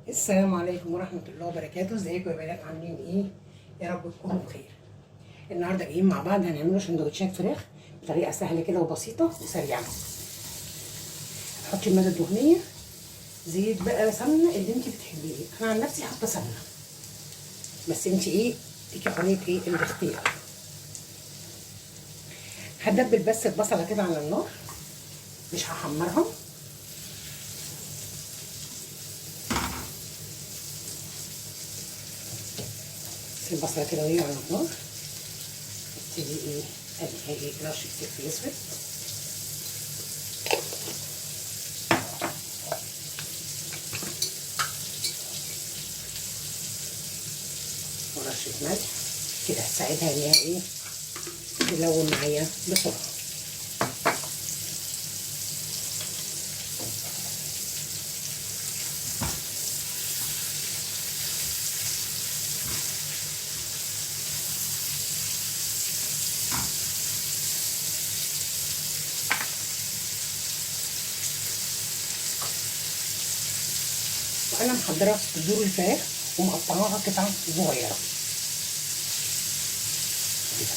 السلام عليكم ورحمة الله وبركاته. ازيكم يا بنات، عاملين ايه؟ يا رب تكونوا بخير. النهارده جايين مع بعض هنعملوا سندوتشات فراخ بطريقة سهلة كده وبسيطة وسريعة. هتحطي المادة الدهنية، زيت بقى، سمنة اللي انت بتحبيه. انا عن نفسي حاطة سمنة، بس انت ايه ليكي حرية ايه الاختيار. هدبل بس البصلة كده على النار، مش هحمرها. البصله كده وهي على النار ابتدي ايه اديها ايه رشه فلفل اسود، ورشه ملح كده، هتساعدها انها ايه تلون معايا بسرعة. وانا محضرة صدور الفراخ ومقطعاها قطع صغيرة كده.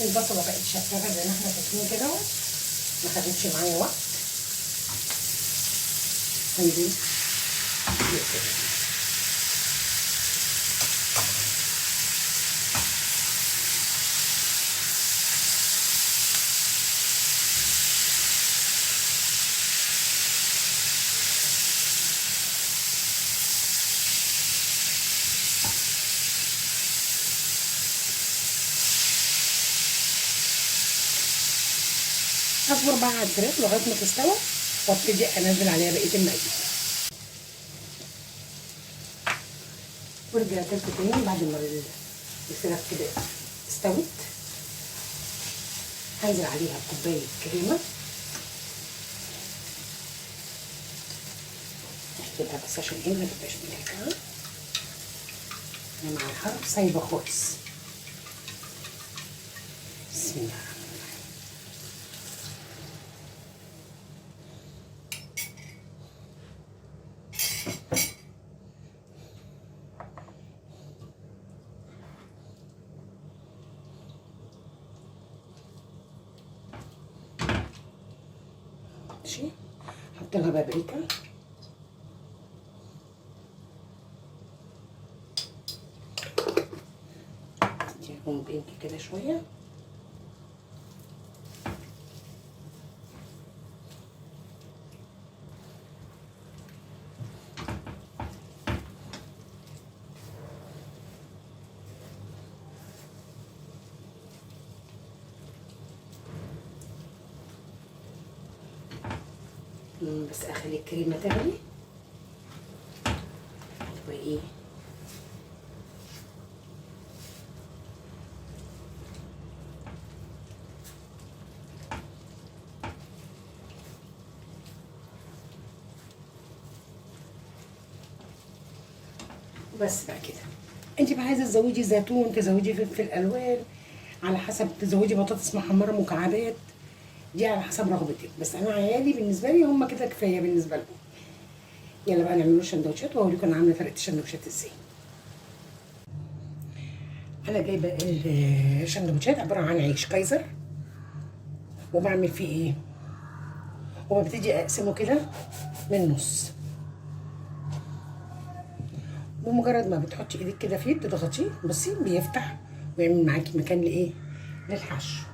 البصله بقت شفافة زي ما احنا شايفين كده، ما خدتش معايا وقت. هنزل بالفراخ. هصبر بقى على الفراخ لغاية ما تستوى وابتدي انزل عليها بقية المقادير. ورجعت لكم تاني بعد ما الفراخ كده استوت. هنزل عليها بكوبايه كريمة، احكيلها بس عشان ايه ما تبقاش ملكعه. انا مع الحرب سايبه خالص. بسم الله. ماشي، حط لها بابريكا، تديهم بينك كده شوية. بس اخلي الكريمة تغلي وايه بس بقى كده. انت بقى عايزه تزودي زيتون، تزودي فلفل الوان، على حسب، تزودي بطاطس محمرة مكعبات، دي على حسب رغبتك. بس انا عيالي بالنسبة لي هم كده كفاية بالنسبة لهم. يلا بقى نعملوا سندوتشات واوريكم انا عامله طريقه السندوتشات ازاي. انا جايبه السندوتشات عبارة عن عيش كايزر، وبعمل فيه ايه، وببتدي اقسمه كده من النص. بمجرد ما بتحطي ايدك كده فيه بتضغطيه، بصي بيفتح ويعمل معاكي مكان لايه، للحشو.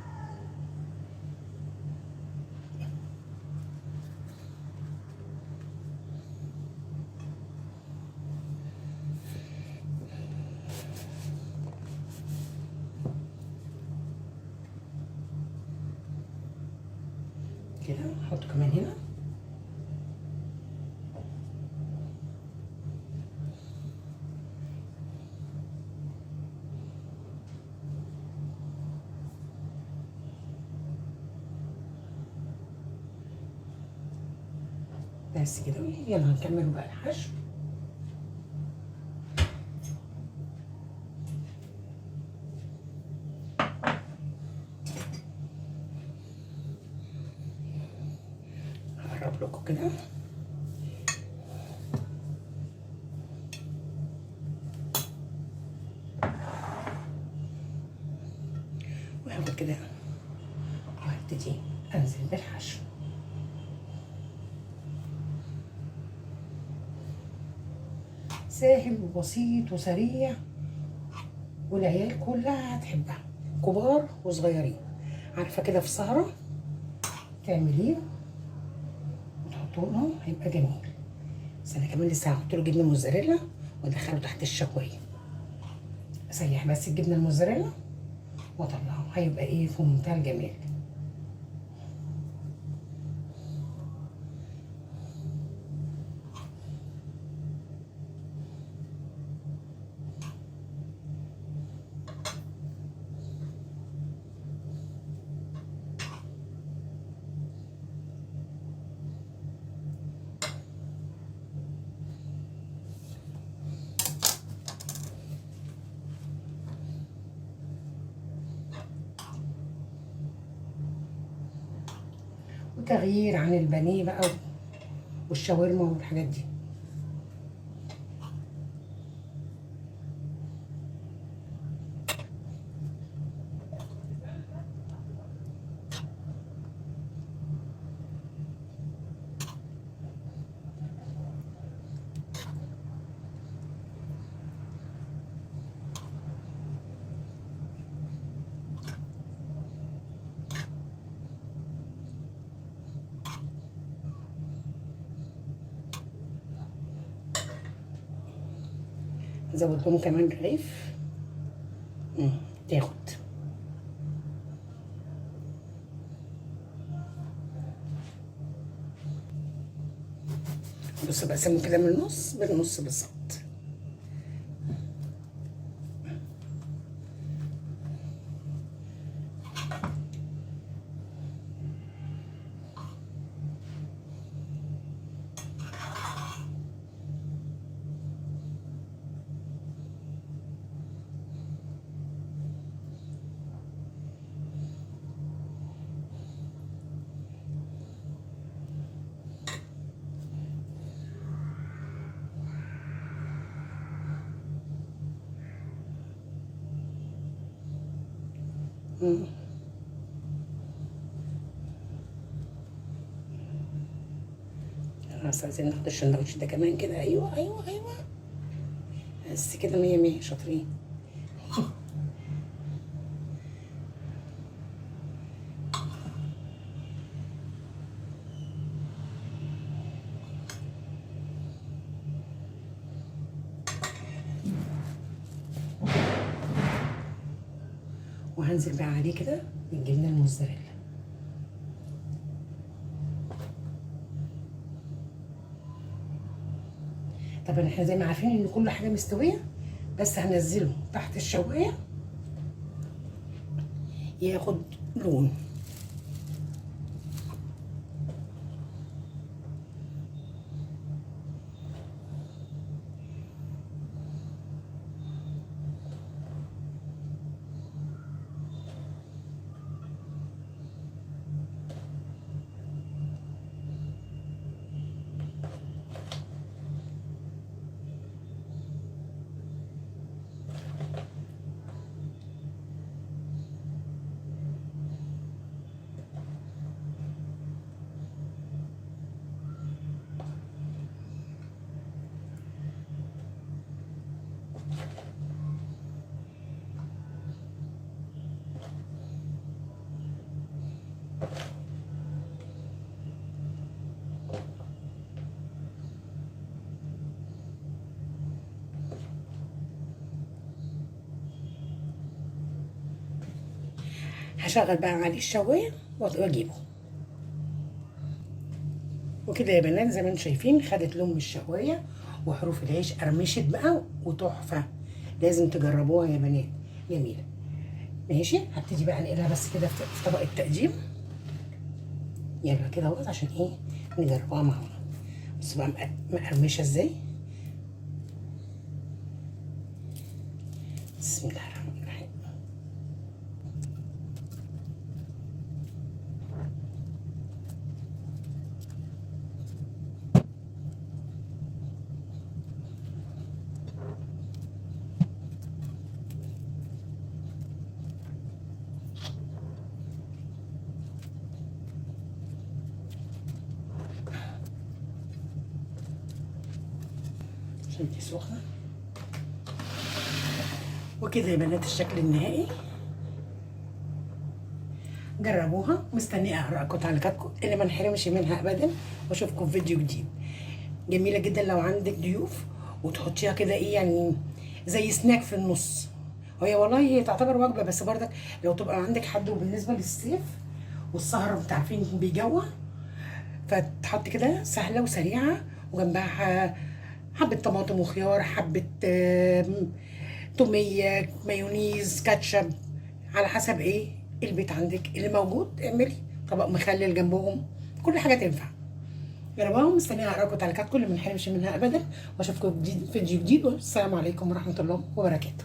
كده احطه كمان هنا. بس كده. يلا هنكمل بقى الحشو. هقرب لكم كده. وهاخد كده وهبتدي انزل بالحشو. سهل وبسيط وسريع، والعيال كلها هتحبها، كبار وصغيرين. عارفه كده في سهره تعمليه وتحطوه لهم هيبقى جميل. بس انا كمان لسه هحط له جبنه موزاريلا وادخله تحت الشوايه، اسيح بس الجبنة الموزاريلا واطلعه، هيبقى ايه في منتهى الجمال. وتغيير عن البانيه بقى والشاورما والحاجات دي. نزود لهم كمان رغيف تاخد. بص بقسمة كده من النص بالنص بالظبط. خلاص عايزين ناخد الشندوتش ده كمان كده. ايوه ايوه ايوه بس كده، مية مية، شاطرين. وهنزل بقى عليه كده بالجبنه الموزاريلا. طبعا احنا زي ما عارفين ان كل حاجة مستوية، بس هنزله تحت الشوايه ياخد لون. هشغل بقى عليه الشوايه واجيبه. وكده يا بنات زي ما انتم شايفين خدت لون من الشوايه، وحروف العيش قرمشت بقى وتحفه. لازم تجربوها يا بنات، جميلة. ماشي، هبتدي بقى انقلها بس كده في طبق التقديم. يلا كده اهوت عشان ايه نجربوها مع بعض. بصوا بقى مقرمشه ازاي. بسم الله الرحمن الرحيم. عشان دي سخنة. وكده يا بنات الشكل النهائي. جربوها، مستنيه ارائكم وتعليقاتكم اللي ما نحرمش منها ابدا، واشوفكم في فيديو جديد. جميلة جدا لو عندك ضيوف وتحطيها كده ايه يعني زي سناك في النص. هي والله هي تعتبر وجبة، بس برضك لو تبقى عندك حد، وبالنسبة للصيف والسهره انتوا عارفين بيجوع، فتحط كده سهلة وسريعة، وجنبها حبه طماطم وخيار، حبه توميه، مايونيز، كاتشب، على حسب ايه البيت عندك اللي موجود. اعملي طبق مخلل جنبهم، كل حاجة تنفع. جربوها، مستنيه ارائكم وتعليقاتكم اللي ما نحرمش منها ابدا، واشوفكم في فيديو جديد. والسلام عليكم ورحمة الله وبركاته.